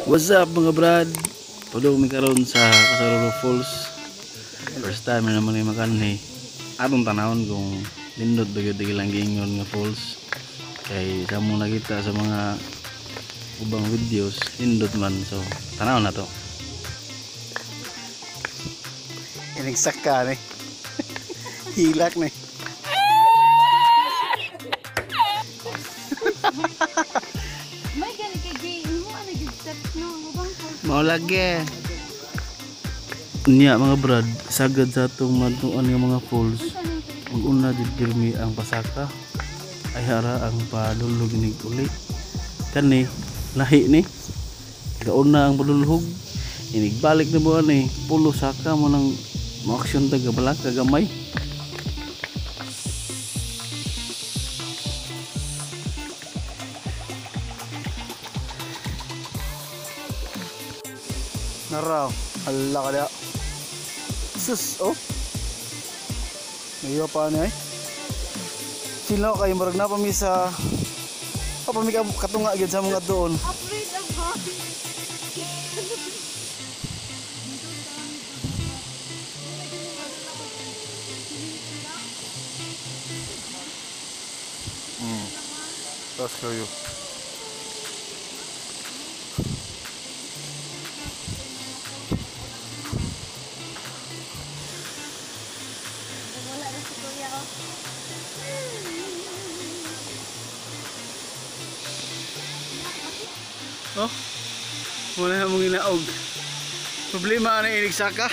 What's up, mga brad? Padung mi karon sa Casaroro Falls. First time na naman ni makanhi. Atong tanawon kung nindot ba gyud ilang giingon nga falls. Kay sa mo nakita sa mga ubang videos, nindot man, so tanawon na to. Inig saka ni. Hilak ni. May gani kay Jay, mo ano gyud step no, ubang falls. Mao lagi. Niya, mga brad, sagad sa atong matuan nga mga falls. Ug una jud pirmi ang pasaka. Ay hara ang padulog ni uli. Kani lahi ni. Gauna ang padulhog. Inigbalik na buwan ni pulo saka mo nang mo aksyon ta gabalak kagamay. Naraw, hala ka diha. Sus, oh. Nahiya pa niya eh. Sino kayo murag na pa mi sa pa mi katunga gyud sa mga doon. Afraid of God. Tapos kayo. Wala na si Kuya oh. Oh. Wala na mong ginaog. Problema na inig saka.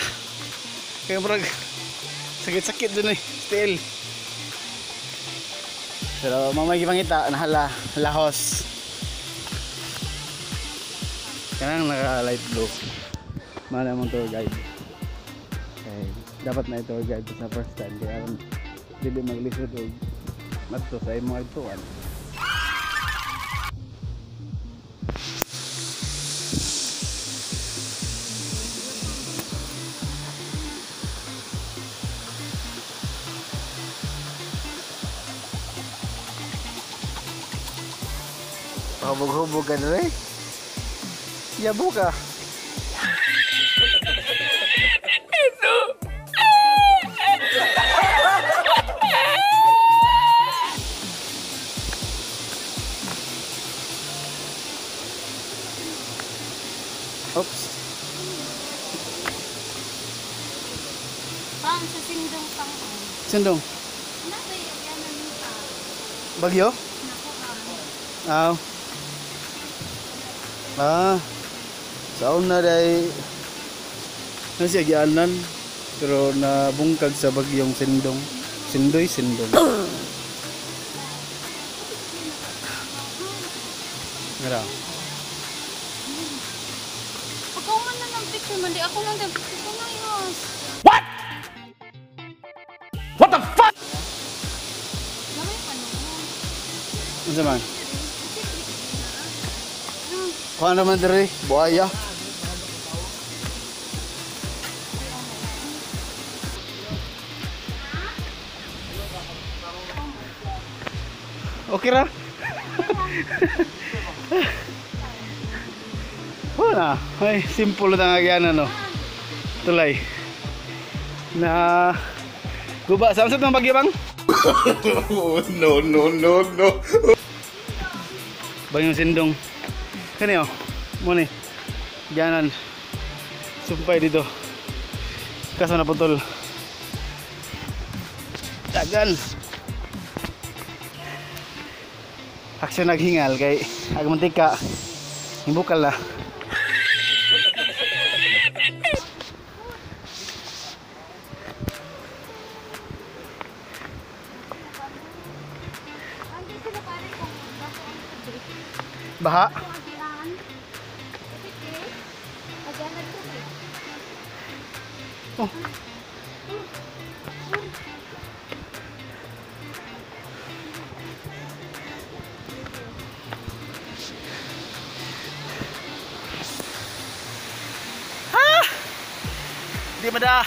Kaya murag sakit-sakit dun eh. Still. Pero mamay gipangita nahala lahos. Kanang naka light blue. Mana mong tour guide. Okay. Dapat na tour guide sa first time kaya aron dili maglisod og madto sa imong adtuan. Hubog-hubog ka na rin. Yabo ka. Oops. Pang sa sindong pang. Sindong? Nasa yan pa. Bagyo? Nako. Ah. Ah. Sa una day nasi agianan pero nabungkag sa bagyong Sindong. Sindoy, Sindong. Ngara. Pagkaw man na ng picture man di ako lang din picture na yun. What? What the fuck? Gamay pa noon. Unsa man? Kuha naman diri, buaya. Okay ra? Wala. Ay, simple na nga yan, ano. Tulay. Na guba. Saan sa itong bagyo bang? No, no, no, no. Banyong Sindong. Kani oh. Muni. Diyanan. Sumpay dito. Kaso naputol. Dagan. Aksyon naghingal kay ag mantika. Himbukal na. Baha. Oh. Ah! Di ba?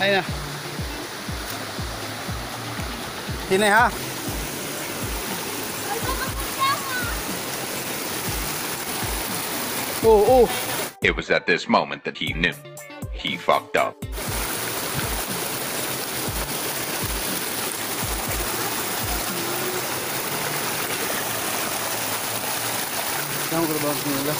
Ay na. Hinay ha. Oh, oh. It was at this moment that he knew. He fucked up. Saan ko ba ang nila?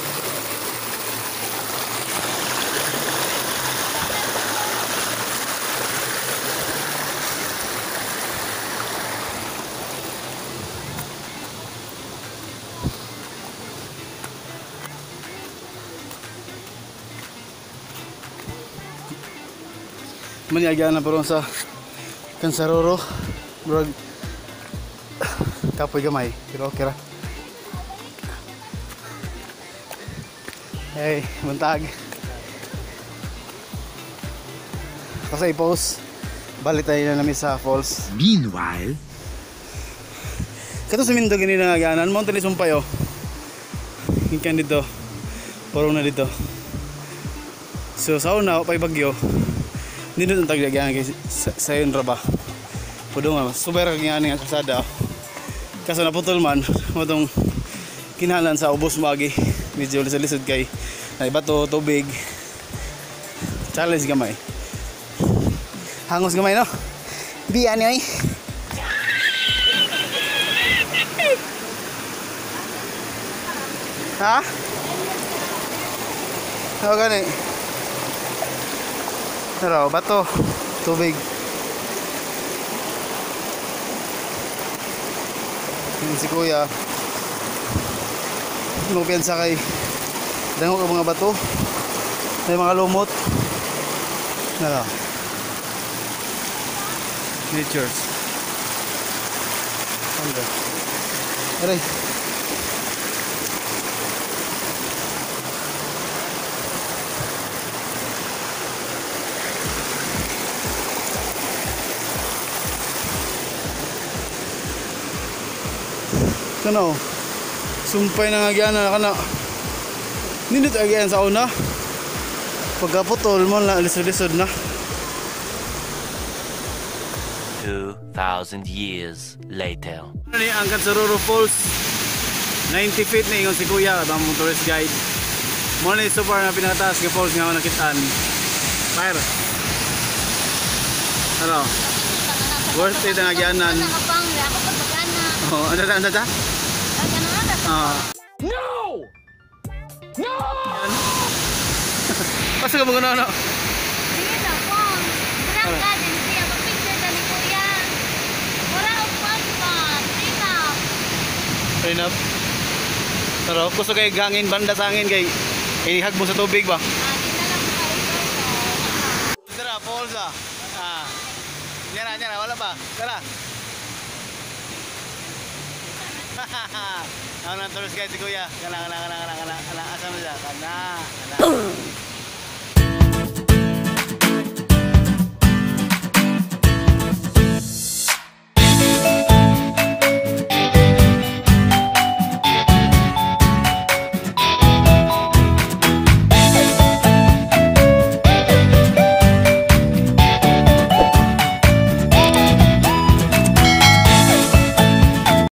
Manyaga na parang sa Kansaroro. Murag kapoy gamay, pero okay ra. Hey, buntag. Kasi i-post. Balik tayo na namin sa falls. Meanwhile, Kato sa Mindo gini na ganan, mo tani sumpay oh. Ikan dito. Puro na dito. So sa una pay bagyo. Nindot ang tagdagyan kay sayon ra ba. Pudo nga super kag ngani nga kalsada. Kaso naputol man mo tong kinahanglan sa ubos moagi. Medyo lisod-lisod kay nay bato, tubig. Challenge gamay. Hangos gamay no. Biya ni oy. Ha? Ano gani? Pero bato, tubig. Yun si kuya. Nupiansa kay dangog ang mga bato. May mga lumot. Nala. Natures. Ano? Aray. Ano? Sumpay na nga gyan na kana. Nindot agyan sa una. Pagkaputol mo na lisod-lisod na. 2,000 years later. Ano ni ang Kansaroro Falls? 90 feet na ingon si kuya atong mong tourist guide. Mo ni so far na pinakataas nga falls nga ako nakitaan. Fire. Ano? Worth it ang agyanan. Oh, ano ta, ano ta? No! No! Basta ka mga ano? Sige na, pong. Murang ka din siya. Mag-picture ka ni Kuya. Mura og passport. Prenup. Prenup. Pero gusto kay gangin banda sa hangin kay ihag mo sa tubig ba? Ah, di na lang ka ito. Tara, falls ah. Ah. Nyara, nyara, wala pa. Tara. Ako na tourist guide si Kuya. Kana, kana, kana, kana, kana, kana. Asa mo siya? Kana, kana.